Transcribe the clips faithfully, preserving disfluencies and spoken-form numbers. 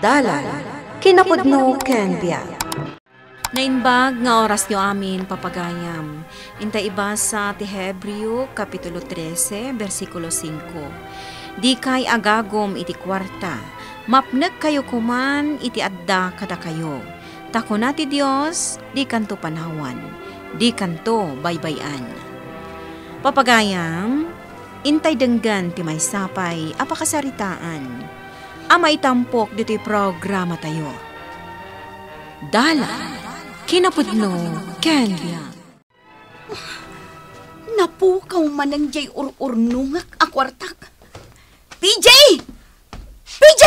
Dalan, kinapudno ken biag. Naimbag nga orasyo amin, papagayam. Inta ibasa ti Hebreo, Kapitulo trese, bersikulo singko. Dikay agagum iti kuarta. Mapnekkayo koman iti adda kadakayo. Ta kuna ti Dios, dikanto panawan, dikanto baybay-an. Papagayam, intay denggen ti maysa pay a pakasaritaan a maitampok ditoy programatayo. Dalan, kinapudno, ken biag. Napukaw manen jay ur-urnongek a kuartak. P J! P J!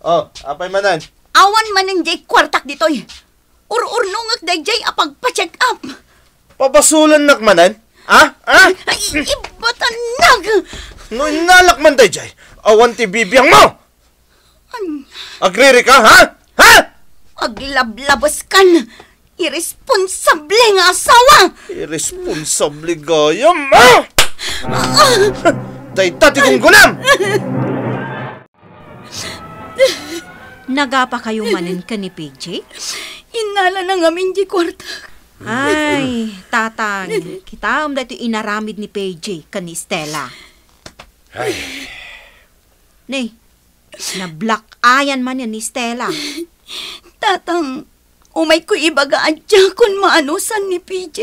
Oh, apay manen? Awan manen jay kuartak ditoy. Ur-urnongek dayjay a pagpa-check up. Pabasolennak manen? Ha? Ha? Ay, ibatanag! No innalak man dayjay, awan ti bibiangmo! An- Agririka, ha? Ha? Aglablabeskan! Irresponsable nga asawa! Irresponsable gayam, ha? Dayta ti gunggonam! Nagapakayo manen ken ni P J? Innalana ngamin di kuarta. Ay, Tatang, kitaem daytoy inaramid ni P J ken ni Stella. Ay. Ne, nablakayan manen ni Stella. Tatang, umayko ibaga a diakon maanusan ni P J.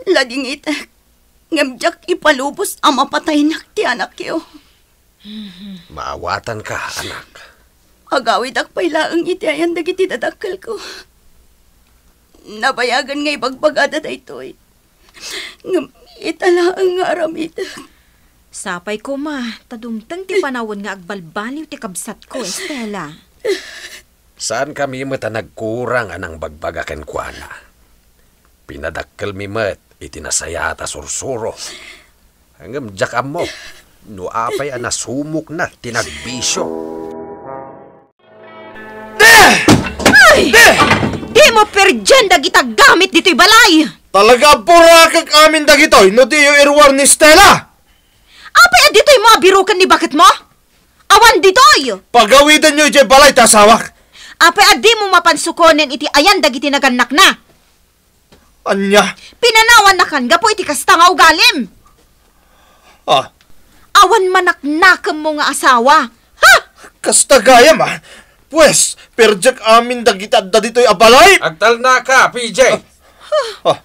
Ladingitek, ngem diak ipalubos a mapataynak ti anakyo. Maawatanka, anak. Agawidak pay laeng iti ayan dagiti dadakkelko. Nabayagan nga ibagbagada daytoy. Ngem ita laeng nga aramidek. Sapay koma, ta dumteng ti panawen nga agbalbaliw ti kabsatko, Estela. Saankami met a nagkurang a nangbagbaga kenkuana. Pinadakkelmi met iti nasayaat a sursuro. Ngem diak ammo no apay a nasumokna ti nagbisio. Ay! Dimo perdien dagita gamit ditoy balay! Talaga a burakek amin dagitoy no diyo iruar ni Stella! Apay a ditoymo a biroken ni baketmo? Awan ditoy! Pagawidenyo idiay balay ti asawak! Apay a dimo mapan sukonen iti ayan dagiti nagannakna? Ania? Pinanawannakan gapu iti kasta nga ugalim. Ah. Awan manaknakemmo nga asawa. Ha? Kasta gayam, ah. Pues, perdiak amin dagita adda ditoy a balay. Agtalnaka, P J. Ah.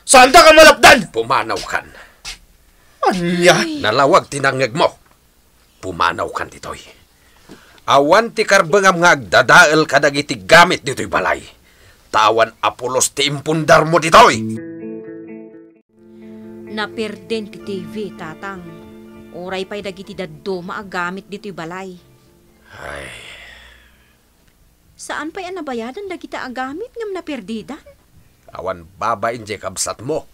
Saandak a malapdan? Pumanawkan. Ania? Nalawag ti nangngegmo. Pumanawkan ditoy. Awan ti karbengam nga agdadael kadagiti gamit ditoy balay. Ta awan a pulos ti impundarmo ditoy. Napirden ti T V, Tatang. Uray pay dagiti dadduma a gamit ditoy balay. Ay. Saan pay a nabayadan dagita a gamit ngem naperdidan? Awan babain diay kabsatmo.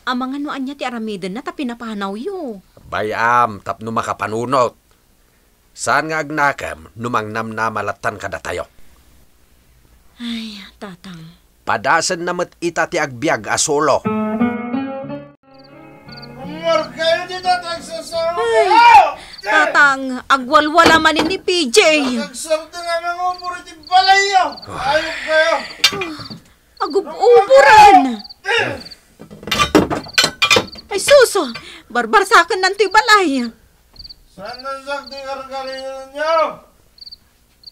Amangan no ania ti aramidenna ta pinapanawyo. Bay-am tapno makapanunot. Saan nga agnakem no mangnamnama lattan kadatayo? Ay, Tatang. Padasenna met ita ti agbiag a sulo. Ummarkayo dita, tagsasawa kayo! Tatang, agwalwala manen ni P J. Nakagsardeng a mangubor iti balayyo! Ayop kayo! Agub-uboran! Ay, sus! Barbarsakennanto ti balay! Saan nasakti karkarinan niyo?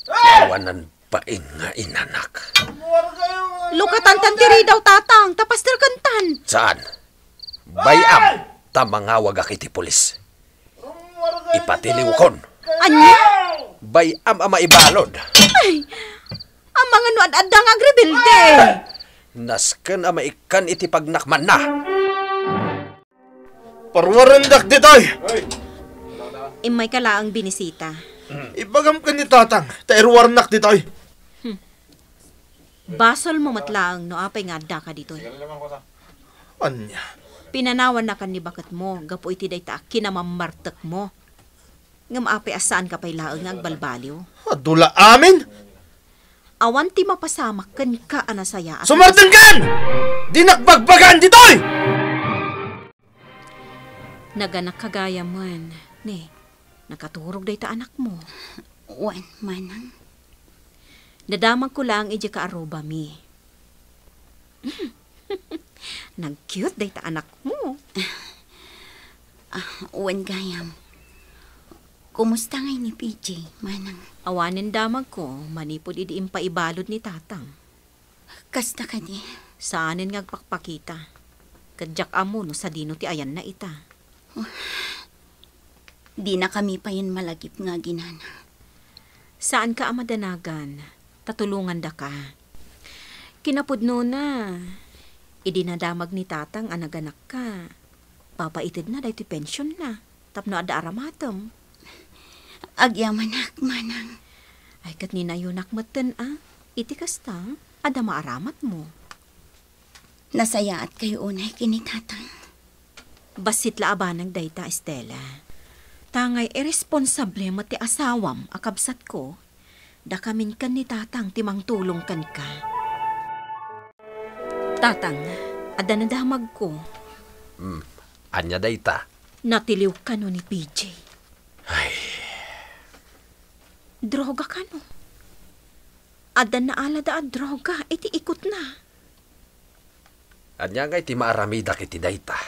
Awanan bain nga inanak. Lukatantan ti ridaw, Tatang, ta pasterkentan. Saan? Bay-am, ta mangawagak iti pulis. Ipatiliwkon. Ania? Bay-am a maibalud. Ay, amangan no ad-adda nga agrebelde. Nasken a maikkan iti pagnakmanna. Parwarendak ditoy! Immayka laeng binisita. Ibagam ken ni Tatang, ta irwarnak ditoy. Hmm. Basolmo met laeng no apay nga addaka ditoy. Ania? Pinanawannakan ni baketmo gapu iti dayta a kinamammartekmo. Ngem apay a saanka pay laeng nga agbalbaliw? Adu la amin! Awan ti mapasamak kenka a nasayaat. Sumardengkan! Dinak bagbagaan ditoy! Naganakka gayamen, ne. Nakaturog dayta anakmo. Wen, manang. Nadamagko laeng idiay kaarrubami. Nag-cute dayta anakmo. Ah, wen gayam. Kumusta ngay ni P J, manang? Awanen damagko, manipud idi impaibalud ni tatang. Kasta kadi? Saanen nga agpakpakita. Ket diak ammo no sadino ti ayanna ita. Dinakami payen malagip nga aginana. Saanka a madanagan, ta tulongandaka. Kinapudnona, idi nadamag ni tatang a naganakka, papaitedna daytoy pensionna tapno adda aramatem. Agyamanak, manang. Ay, ket ninayonak metten, a. Iti kasta, adda maaramatmo. Nasayaatkayo unay ken ni tatang. Bassit la a banag dayta, Estela. Ta ngay irresponsable met ti asawam a kabsatko, dakamin ken ni tatang ti mangtulong kenka. Tatang, adda nadamagko. Hmm, ania dayta? Natiliw kano ni P J. Ay. Droga kano? Adda naalada a droga iti ikutna. Ania ngay ti maaramidak iti dayta?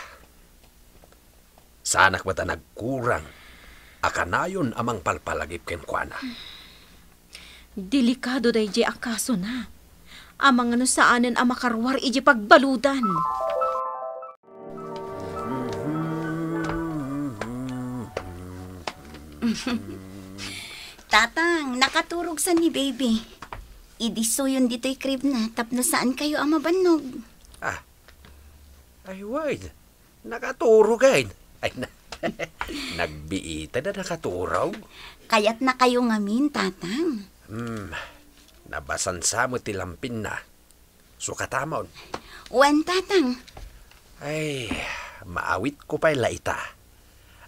Saanak met a nagkurang a kanayon a mangpalpalagip kenkuana. Delikado daydiay a kasona. Amangan no saanen a makaruar idiay pagbaludan. Tatang, nakaturog sa ni baby. Idissuyon ditoy crib na tapno saankayo a mabannog. Ah. Ay, wen. Nakaturogen. Ay, na. Nagbiit a nakaturog. Kayatnakayo ngamin, tatang. Hmm. Nabasan sa met ti lampinna. Sukatamon. Wen, tatang. Ay, maawitko pay la ita.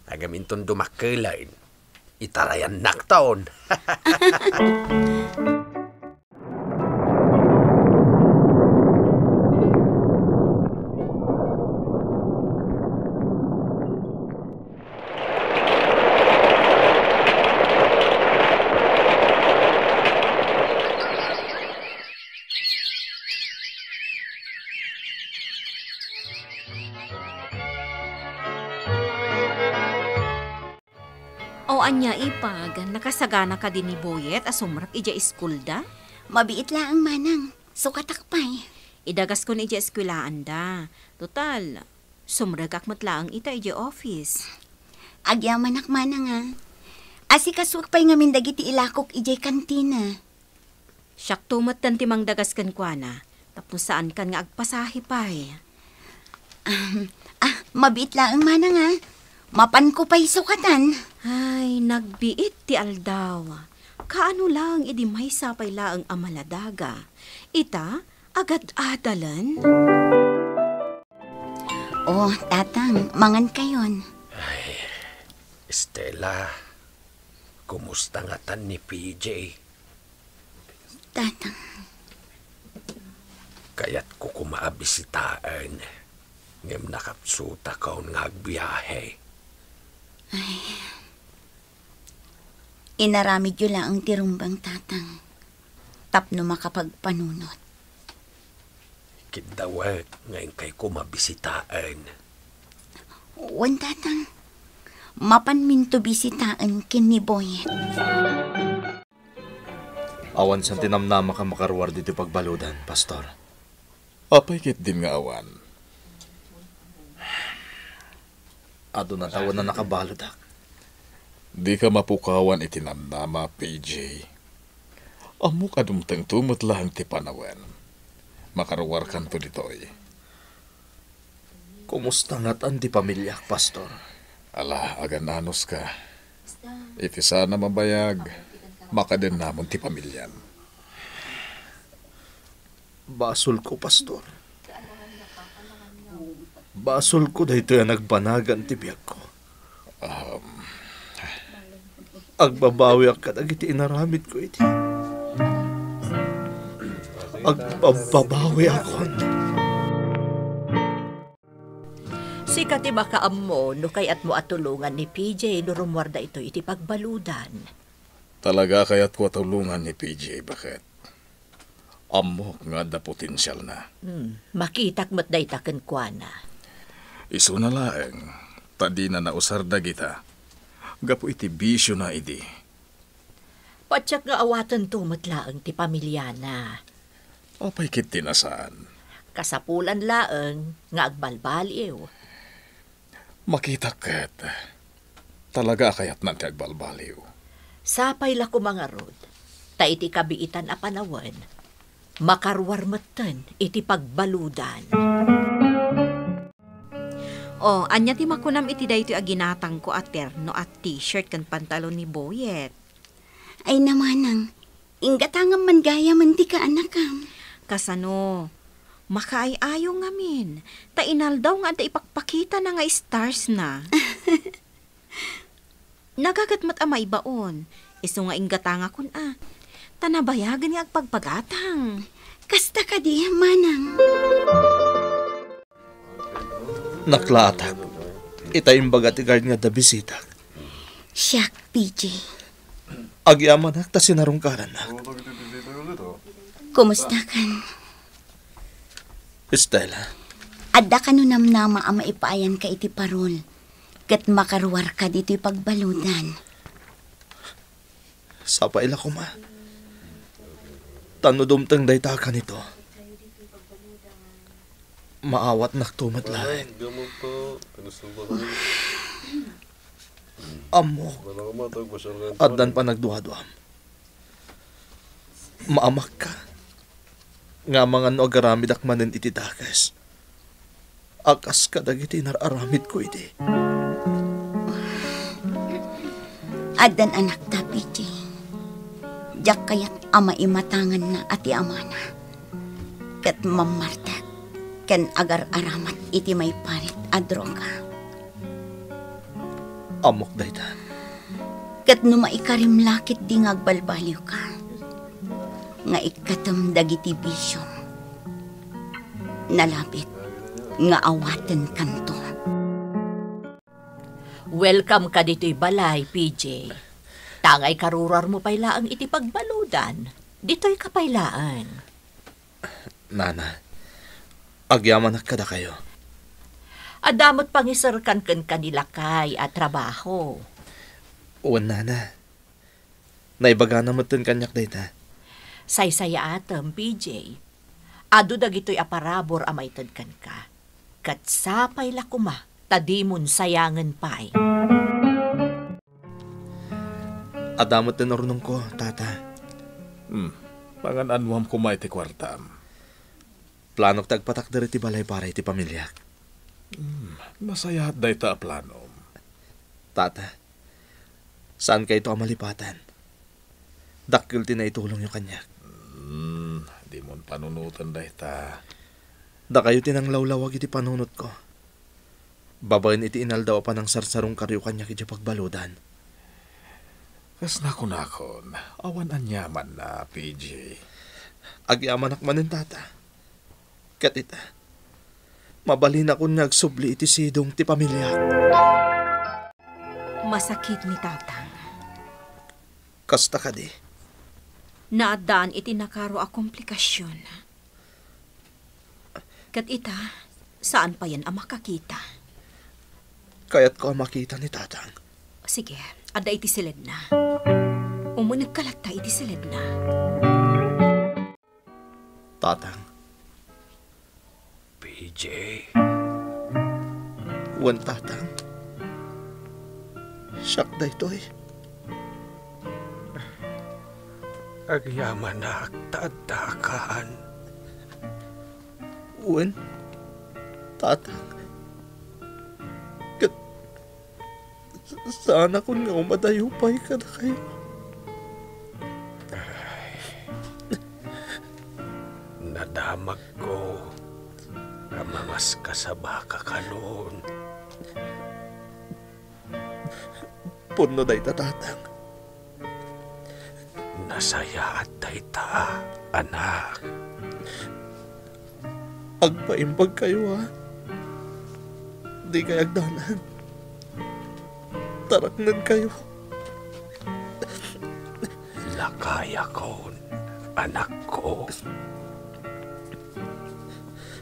Ngem inton dumakkelen, itarayannakton. O ania, ipag, nakasagana kadi ni Boyet a sumrek idiay iskulda? Mabiit laeng, manang. Sukatak pay. Idagaskon idiay eskuelaanda. Total, sumrekak met laeng ita idiay office. Agyamanak, manang, a. Asikasuek pay ngamin dagiti ilakok idiay kantina. Siakto metten ti mangdagas kenkuana, tapno saankan nga agpasahe pay. Ahem. Ah, mabiit laeng, manang, a. Mapanko pay sukatan. Ay, nagbiit ti aldaw. Kaano laeng idi maysa pay laeng a maladaga? Ita, agad-adalen? O, tatang, mangankayon. Ay, Estela, kumusta ngatan ni P J? Tatang. Kayatko koma a bisitaen, ngem nakapsutakon nga agbiahe. Ay. Inaramidyo laeng ti rumbeng, tatang, tapno makapagpanunot. Kiddawek nga inkay koma bisitaen. Wen, tatang. Mapanminto bisitaen ken ni Boyet. Awan sa ti namnamak a makaruar ditoy pagbaludan, Pastor. Apay ketdin nga awan? Aduna tawen a nakabaludak. Dika mapukawan iti namnama, P J. Ammok a dumtengto met laeng ti panawen. Makaruarkanto ditoy. Kumusta ngatan ti pamiliak, Pastor? Ala, agan-anuska. Iti saan a mabayag, makadennamon ti pamiliam. Basolko, Pastor. Basolko daytoy a nagbanagan ti biagko. Um. Agbabawiak kadagiti inaramidko idi. Agbabawiakon. Si Ika ti makaammo no kayatmo a tulongan ni P J no rummuar daytoy iti pagbaludan. Talaga kayatko a tulongan ni P J, baket. Ammok nga adda potensialna. Hmm, makitak met dayta kenkuana. Isuna laeng, ta dina nausar dagita gapu iti bisiona idi. Patiek nga awatento met laeng ti pamiliana. Apay ket ti nasaan? Kasapulan laeng nga agbalbaliw. Makitak ket, talaga a kayatna ti agbalbaliw. Sapay la koma ngarud, ta iti kabiitan a panawen, makaruar metten iti pagbaludan. O, ania ti makunam iti daytoy a ginatangko a terno a t-shirt ken pantalon ni Boyet? Ay, namanang, inggatangam man gayam ti kaanakam. Kasano? Makaay-ayo ngamin, ta inaldaw nga adda ipakpakitana nga stars na. Nagagat met a maibaon, isu nga inggatangakon a. Ta nabayagen nga agpagpagatang. Kasta kadi, manang? Naklaatak. Ita imbaga ti guard nga adda bisitak. Siak, P J. Agyamanak ta sinarungkarannak. Kumustakan? Stella. Adda kano namnama a maipaayanka iti parol, ket makaruarka ditoy pagbaludan. Sapay la koma. Ta no dumteng dayta a kanito, maawatnakto met laeng. Ammok, addan panagduaduam. Maamakka nga amangan no agaramidak manen iti dakes a kas kadagiti inar-aramidko idi. Addan anakta, P J. Diak kayat a maimatanganna a ti amana ket mammartek ken agar-aramat iti maiparit a droga. Ammok dayta. Ket no maikarim la ketdi nga agbalbaliwka, nga ikkatem dagiti bisiom, nalabit nga awatenkanto. Welcome ka ditoy balay, P J. Tangay karuruarmo pay laeng iti pagbaludan. Ditoyka pay laeng. Nana, agyamanak kadakayo. Adda met pangiserkan kenka ni lakay a trabaho. Wen, Nana. Naibagana metten kaniak dayta. Saysayaatem, P J. Adu dagitoy a parabur a maited kenka. Ket sapay la koma ta dimon sayangen pay. Adda met ti nurnongko, Tata. Hmm, pangan-anuam koma iti kuartam. Planok ti agpatakder iti balay para iti pamiliak. Hmm, nasayaat dayta a planom. Tata, saankayto a malipatan. Dakkel ti naitulongyo kaniak. Hmm, dimon panunoten dayta. Dakayo ti nanglawlawag iti panunotko. Babaen iti inaldaw a panangsarsarungkaryo kaniak idiay pagbaludan. Kas nakunakon, awan aniamanna, P J. Agyamanak manen, Tata. Ket ita, mabalinakon nga agsubli iti sidong ti pamiliak. Masakit ni Tatang. Kasta kadi? Naaddaan iti nakaro a komplikasyon. Ket ita, saan payen a makakita. Kayatko a makita ni Tatang. Sige, adda iti siledna. Umunegka latta iti siledna. Tatang. P J. Wen, Tatang. Siak daytoy. Agyamanak ta addakan. Wen, Tatang. Ket saanakon nga umadayo pay kadakayo. Ay, nadamagko a mangaskasabaka kanon. Pudno dayta, Tatang. Nasayaat dayta, anak. Agpaimbagkayo, a. Dikay agdanag. Taraknenkayo. Lakayakon, anakko.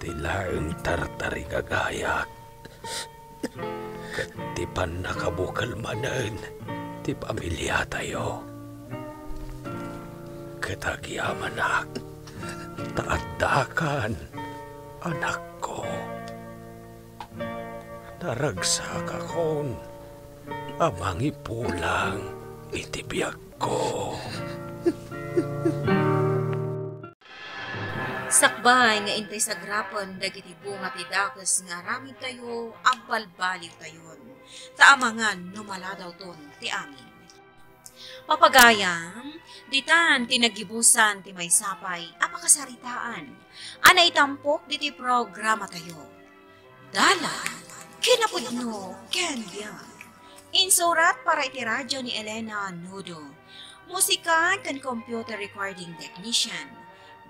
Ti laeng tartarigagayak ket ti pannakabukel manen ti pamiliatayo. Ket agyamanak ta addakan, anakko. Naragsakakon a mangipulang iti biagko. Sakbay nga intay sagrapen dagiti bunga ti dakes nga aramidtayo, agbalbaliwtayon, ta amangan no maladawton ti amin. Papagayam, ditan ti nagibusan ti maysa pay a pakasaritaan a naitampok diti programatayo. Dalan Kinapudno ken Biag. Insurat para iti radio ni Elena Nudo. Musika ken computer recording technician,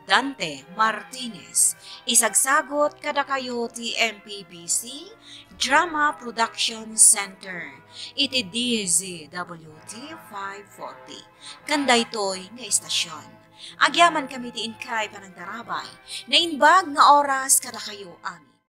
Dante Martinez. Isagsagot kadakayo ti M P B C Drama Production Center iti D Z W T five forty. Ken daytoy nga istasyon, agyamankami ti inkay panagtarabay. Naimbag nga oras kadakayo amin.